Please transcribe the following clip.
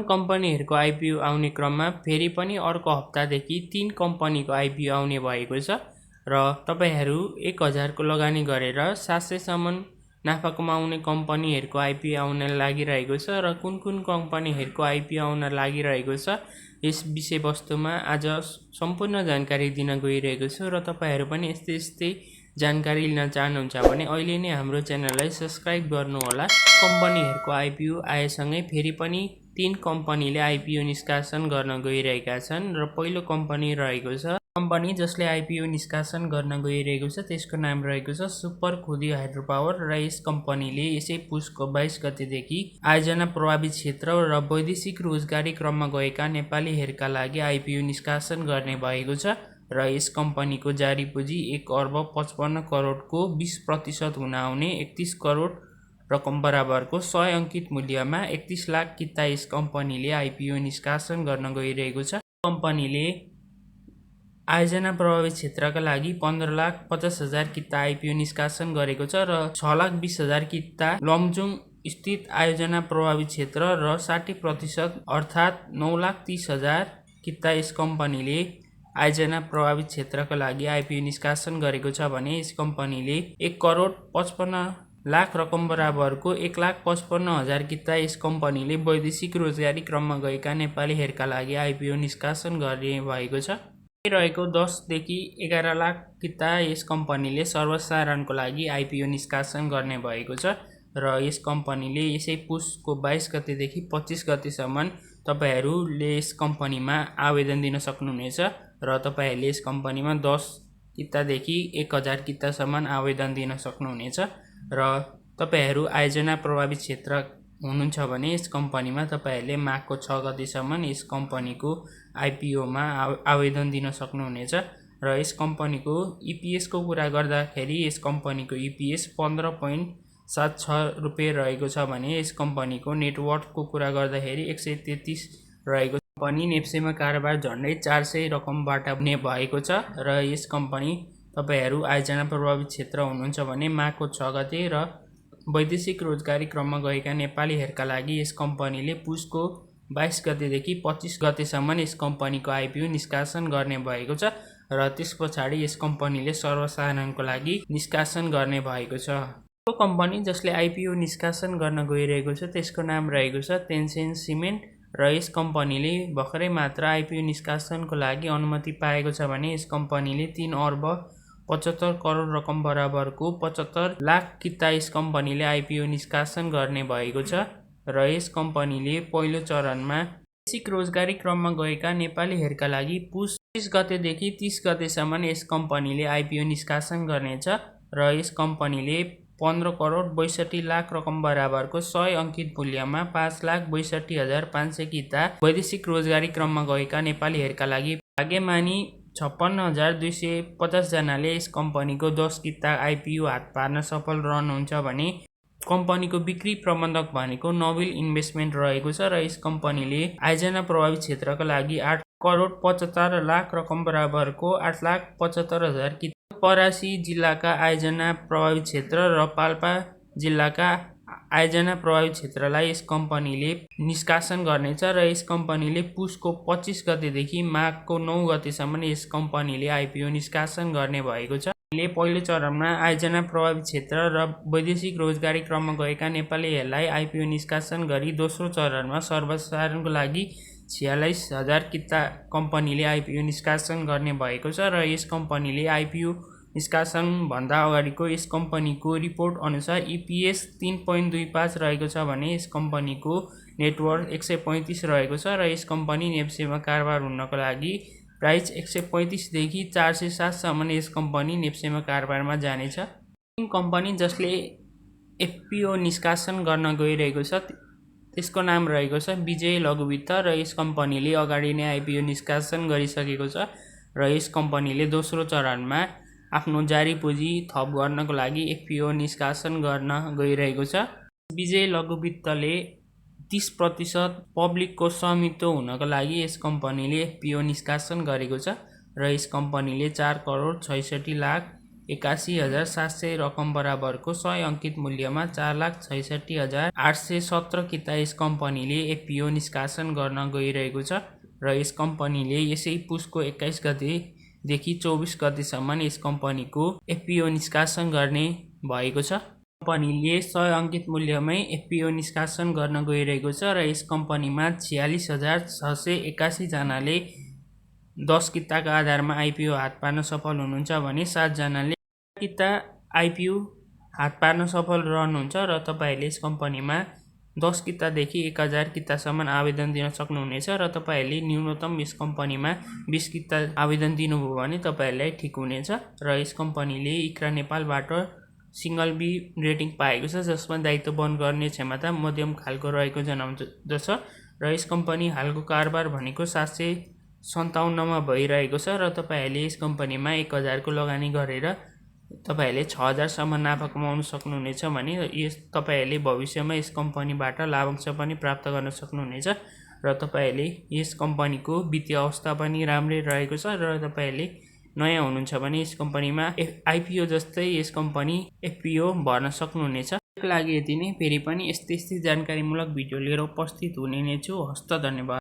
कम्पनीहरूको आइपिओ आउने क्रममा फेरि पनि अर्को हप्तादेखि 3 कम्पनीको आइपिओ आउने भएको छ र तपाईहरू 1000 को लगानी गरेर 700 सम्म नाफा कमाउने कम्पनीहरूको आइपिओ आउन लागिरहेको छ र कुन कम्पनीहरूको आइपिओ आउन लागिरहेको छ यस विषयवस्तुमा आज सम्पूर्ण जानकारी दिन गइरहेको छु र तपाईहरू पनि यस्तै जानकारी लिन चाहनुहुन्छ भने अहिले नै हाम्रो च्यानललाई सब्स्क्राइब गर्नुहोला। कम्पनीहरूको आइपिओ आएसँगै फेरि पनि 3 कम्पनीले आइपिओ निष्कासन गर्न गइरहेका छन् र पहिलो कम्पनी रहेको छ कम्पनी जसले आइपिओ निष्कासन गर्न गइरहेको छ त्यसको नाम रहेको छ सुपर खुदी हाइड्रो पावर र यस कम्पनीले यसै पुसको 22 गतेदेखि आयोजना प्रभावित क्षेत्र र वैदेशिक रोजगारी क्रममा गएका नेपालीहरूका लागि आइपिओ निष्कासन गर्ने भएको छ र यस कम्पनीको जारी पुँजी 1 अर्ब 55 करोडको 20% हुन आउने 31 करोड रकम बराबरको 100 अङ्कित मूल्यमा 31 लाख किता यस कम्पनीले आइपिओ निष्कासन गर्न गइरहेको छ। कम्पनीले आयोजना प्रभावित क्षेत्रका लागि 15,50,000 किता आइपिओ निष्कासन गरेको छ र 6,20,000 किता लमजुङ स्थित आयोजना प्रभावित क्षेत्र र 60% अर्थात् 9,30,000 किता यस कम्पनीले आयोजना प्रभावित क्षेत्रका लागि आइपिओ निष्कासन गरेको छ भने यस कम्पनीले 1 करोड 55 लाख रकम बराबरको 1,55,000 किता यस कम्पनीले वैदेशिक रोजगारी क्रममा गएका नेपालीहरूका लागि आइपिओ निष्कासन गर्ने भएको छ। रहेको 10 देखि 11 लाख किता यस कम्पनीले सर्वसाधारणको लागि आइपिओ निष्कासन गर्ने भएको छ र यस कम्पनीले यसै पुसको 22 गतेदेखि 25 गतेसम्म तपाईहरूले यस कम्पनीमा आवेदन दिन सक्नुहुनेछ र तपाईहरूले यस कम्पनीमा 10 कितादेखि 1000 कितासम्म आवेदन दिन सक्नुहुनेछ र तपाईहरू आयोजना प्रभावित क्षेत्र हुनुहुन्छ भने यस कम्पनीमा तपाईहरूले माघको 6 गतेसम्म यस कम्पनीको आइपिओमा आवेदन दिन सक्नुहुनेछ र यस कम्पनीको इपिएसको कुरा गर्दाखेरि यस कम्पनीको इपिएस 15.76 रुपियाँ रहेको छ भने यस कम्पनीको नेटवर्थको कुरा गर्दाखेरि 133 रहेको छ। कम्पनी नेप्सेमा कारोबार झन्डै 400 रकमबाट हुने भएको छ र यस कम्पनी तपाईहरू आयोजना प्रभावित क्षेत्र हुनुहुन्छ भने माघको 6 गते र वैदेशिक रोजगारी क्रममा गएका नेपालीहरूका लागि यस कम्पनीले पुसको 22 गतेदेखि 25 गतेसम्म यस कम्पनीको आइपिओ निष्कासन गर्ने भएको छ र त्यस पछाडि यस कम्पनीले सर्वसाधारणको लागि निष्कासन गर्ने भएको छ। यो कम्पनी जसले आइपिओ निष्कासन गर्न गइरहेको छ त्यसको नाम रहेको छ तेन्सेन सिमेन्ट र यस कम्पनीले भर्खरै मात्र आइपिओ निष्कासनको लागि अनुमति पाएको छ भने यस कम्पनीले 3 अर्ब 75 करोड रकम बराबरको 75 लाख किता यस कम्पनीले आइपिओ निष्कासन गर्ने भएको छ र यस कम्पनीले पहिलो चरणमा वैदेशिक रोजगारी क्रममा गएका नेपालीहरूका लागि पुस 30 गतेदेखि 30 गतेसम्म यस कम्पनीले आइपिओ निष्कासन गर्नेछ र यस कम्पनीले 15 करोड 62 लाख रकम बराबरको 100 अङ्कित मूल्यमा 5,62,500 किता वैदेशिक रोजगारी क्रममा गएका नेपालीहरूका लागि भाग्यमानी 56,250 जनाले यस कम्पनीको 10 किता आइपिओ हात पार्न सफल रहनुहुन्छ भने कम्पनीको बिक्री प्रबन्धक भनेको नोबेल इन्भेस्टमेन्ट रहेको छ र यस कम्पनीले आयोजना प्रभावित क्षेत्रका लागि 8 करोड 75 लाख रकम बराबरको 8,75,000 किता परासी जिल्लाका आयोजना प्रभावित क्षेत्र र पाल्पा जिल्लाका आयोजना प्रभावित क्षेत्रलाई यस कम्पनीले निष्कासन गर्नेछ र यस कम्पनीले पुसको 25 गतेदेखि माघको 9 गतेसम्म यस कम्पनीले आइपिओ निष्कासन गर्ने भएको छ। पहिलो चरणमा आयोजना प्रभावित क्षेत्र र वैदेशिक रोजगारी क्रममा गएका नेपालीहरूलाई आइपिओ निष्कासन गरी दोस्रो चरणमा सर्वसाधारणको लागि 46,000 किता कम्पनीले आइपिओ निष्कासन गर्ने भएको छ र यस कम्पनीले आइपिओ निष्कासन भन्दा अगाडिको यस कम्पनीको रिपोर्ट अनुसार इपिएस 3.25 रहेको छ भने यस कम्पनीको नेटवर्थ 135 रहेको छ र यस कम्पनी नेप्सेमा कारोबार हुनको लागि प्राइस 135 देखि 407 सम्म यस कम्पनी नेप्सेमा कारोबारमा जानेछ। कम्पनी जसले एफपिओ निष्कासन गर्न गइरहेको छ त्यसको नाम रहेको छ विजय लघुवित्त र यस कम्पनीले अगाडि नै आइपिओ निष्कासन गरिसकेको छ र यस कम्पनीले दोस्रो चरणमा आफ्नो जारी पुँजी थप गर्नको लागि एफपिओ निष्कासन गर्न गइरहेको छ। विजय लघुवित्तले 30% पब्लिकको स्वामित्व हुनको लागि यस कम्पनीले एफपिओ निष्कासन गरेको छ र यस कम्पनीले 4 करोड 66 लाख 81,700 रकम बराबरको 100 अङ्कित मूल्यमा 4,66,817 किता यस कम्पनीले एफपिओ निष्कासन गर्न गइरहेको छ र यस कम्पनीले यसै पुसको 21 गतेदेखि 24 गतेसम्म यस कम्पनीको एफपिओ निष्कासन गर्ने भएको छ। कम्पनीले 100 अङ्कित मूल्यमै एफपिओ निष्कासन गर्न गइरहेको छ र यस कम्पनीमा 46,681 जनाले 10 किताका आधारमा आइपिओ हात पार्न सफल हुनुहुन्छ भने 7 जनाले किता आइपिओ हात पार्न सफल रहनुहुन्छ र तपाईहरूले यस कम्पनीमा 10 कितादेखि 1000 कितासम्म आवेदन दिन सक्नुहुनेछ र तपाईहरूले न्यूनतम यस कम्पनीमा 20 किता आवेदन दिनुभयो भने तपाईहरूलाई ठिक हुनेछ र यस कम्पनीले इक्रा नेपालबाट सिंगल बी रेटिङ पाएको छ जसमा दायित्व वहन गर्ने क्षमता मध्यम खालको रहेको जनाउँदछ र यस कम्पनी हालको कारोबार भनेको 757 मा भइरहेको छ र तपाईहरूले यस कम्पनीमा 1000 को लगानी गरेर तपाईहरूले 6000 सम्म नाफा कमाउन सक्नुहुनेछ भने तपाईहरूले भविष्यमा यस कम्पनीबाट लाभांश पनि प्राप्त गर्न सक्नुहुनेछ र तपाईहरूले यस कम्पनीको वित्तीय अवस्था पनि राम्रै रहेको छ र तपाईहरूले नयाँ हुनुहुन्छ भने यस कम्पनीमा आइपिओ जस्तै यस कम्पनी एफपिओ भर्न सक्नुहुनेछ। त्यसको लागि यति नै। फेरि पनि यस्तै जानकारीमूलक भिडियो लिएर उपस्थित हुने नै छु। हस्त धन्यवाद।